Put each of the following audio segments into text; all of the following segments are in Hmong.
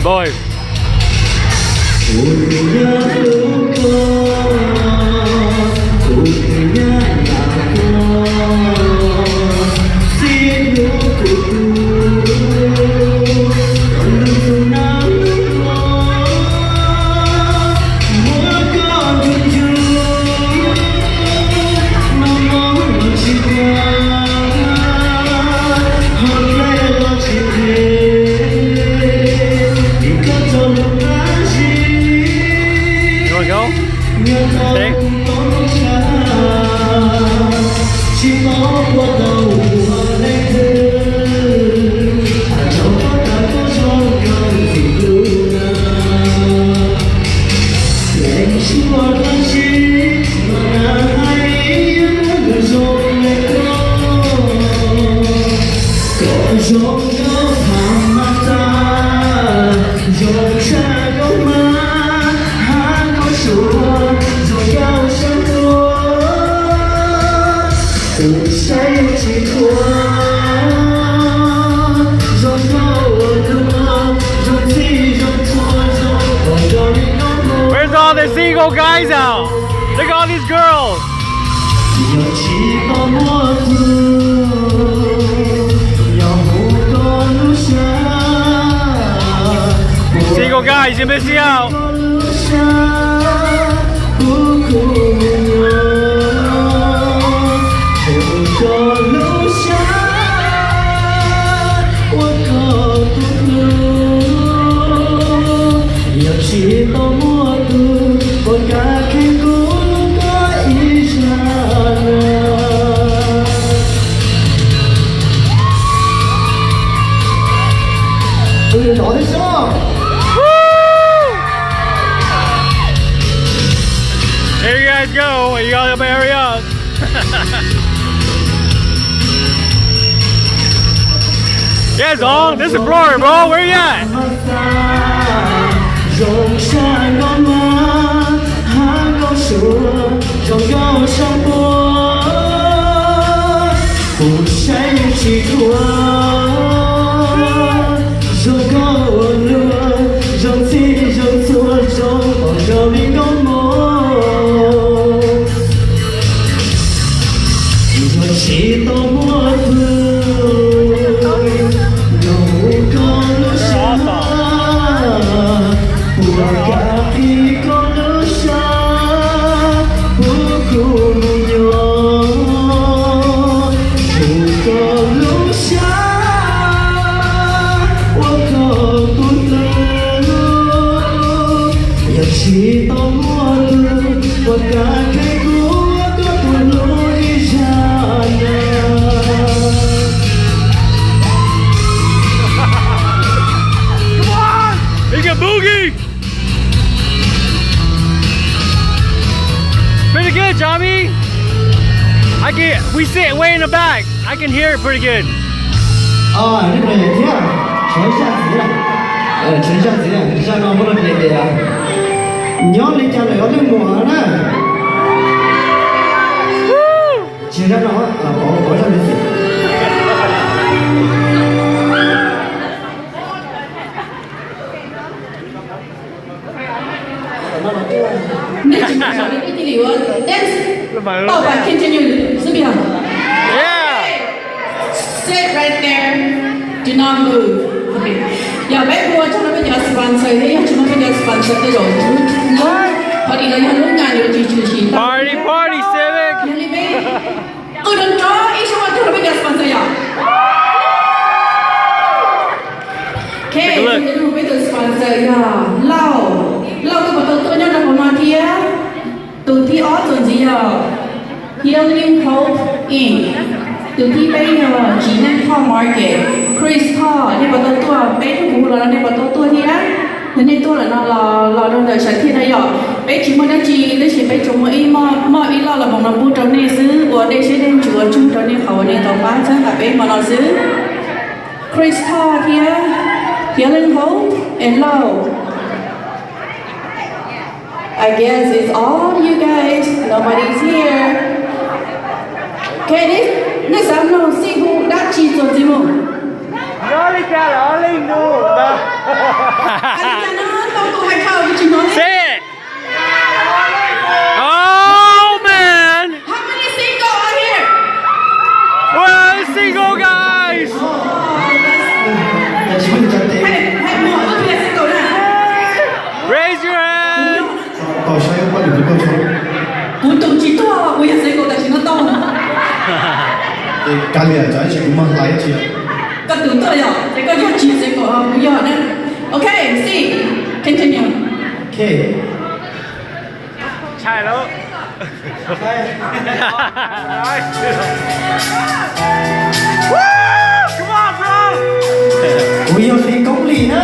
Oi. There we go. See? Where's all the single guys out? Look at all these girls. Single guys, you're missing out. There you guys go. You gotta hurry up. Yeah, Zong, this is Florida, bro. Where you at? Come on! Make a boogie! Pretty good, Jami. I can, we sit way in the back. I can hear it pretty good. Oj, nej pom thiab, tshuav zaj txiv, tshuav zaj txiv, zaj no muab los pliag tias nyob li cas lawm os leej muam na. Tsis zaj no, pov zaj ntawd xwb. Nej tsis mus saum li ib txij li ua dance, tau pas continue xwb pib hos. Sit right there. Do not move. Yog peb hu ua tsaug rau peb cov sponsor thiab, yog tsis muaj peb cov sponsor tej zaum lub, qhov ntawd yog lub nkas yuav tsis tshwm sim tau. Party, party, Civic. Yog li peb qw nrov nrov ib suab ua tsaug rau peb cov sponsor yom. Ok, peb tus sponsor yog Lauj. Lauj, koj puas tau tuaj nyob rau hauv no thiab? Tus thib ob txuas ntxiv yog Healing Hope Inc. Tus thib peb yog Tsis Neej Thoj Market. Chris Thoj, nej puas tau tuaj? Peb hnub kuv hu los no nej puas tau tuaj thiab? Yog nej tuaj lawm no los los rau ntawm sam thiaj no yom. Peb tsis muaj dab tsi tab sis peb tsuas muaj ib, muaj ib loj los mus no pub rau nej xwb, ua dej siab dej ntsws ua tsaug rau nej qhov uas nej tau pab txhawb nqa peb hmo no xwb. Chris Thoj thiab, Healing Hope and Lauj. I guess it's all you guys. Nobody's here. Ok, nej xav mloog xij hu dab tsi txuas ntxiv mus? Nyob li cas los leej nus ntag. Hais li cas na, tau tus hais dhau kuv tsis hnov li. Say it. Oh man. How many single are here? We're single, guys. Hais, hais mos, koj twb yog single na. Raise your hand. Tau saib pab lwm tus koj tso. Kuv tus tsis tuaj, kuv yog single tam sim no tau. Ces kav liam, tsam ib tsam kuv mag hlais ib tsam. Koj tus tuaj yog, ces koj yog tsis single, kuv yog na. Ok, sí, continue. Ok. Ntshai lawm. Kuv yog Lis Koob Lis na.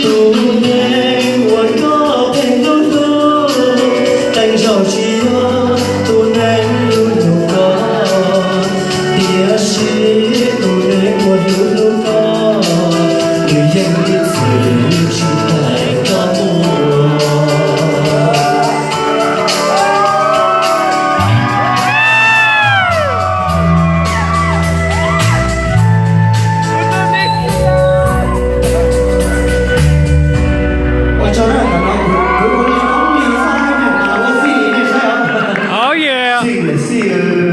Tus neeg uas koj pheej hlub hlub, qee zaug tsis yog tus neeg hlub hlub koj, tiam sis tus neeg uas hlub hlub koj, nws yeej ib txwm tsis tawm koj mus. Ua tsaug na, tam no kuv ua li koob li xwb, nej pheej ua xij li nej saib os. Oh yeah. Xij, xij.